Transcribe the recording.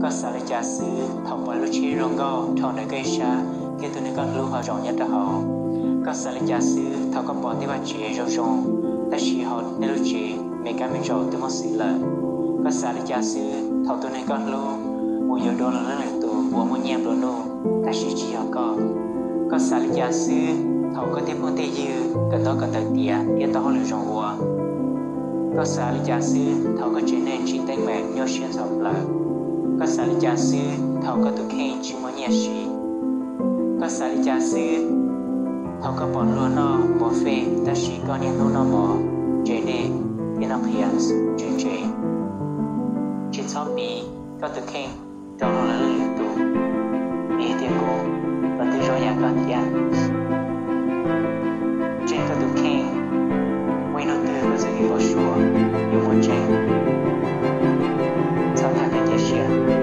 Koj xav li cas xwb thaum pom lub tsheb zoo nkauj dhau ntawm koj ib sab thiab tus neeg koj hlub ho zaum nyob rau hauv? Koj xav li cas xwb thaum koj pom tej vaj tsev zoo zoo, tab sis hauv nej lub tsev me kab me ntsaum twb muab xwm lawm? Koj xav li cas xwb thaum tus neeg koj hlub mus yuav dua lwm leej lwm tus uas muaj nyiaj nplua nuj, tab sis tsis yog koj? Koj xav li cas xwb thaum koj tej phooj tej ywg kawm ntaub kawm ntawv tiav thiab tau hauj lwm zoo ua? Koj xav li cas xwb thaum koj tsev neeg tsim teeb meem nyuaj siab ntxhov plawv? Koj xav li cas xwb thaum koj tus kheej tsis muaj nyiaj siv? Koj xav li cas xwb thaum koj pom luag noj npua fej tab sis koj niaj hnub noj mov ntse dej thiab noj qhiav ntse ntse? Tsis txhob piv koj tus kheej rau luag lwm leej lwm tus, vim tias kuv los twb zoo yam koj thiab. Ntseeg koj tus kheej, muaj ib hnub twg koj txoj kev npau suav yuav muaj tseeb. Txhob tham kev cia siab.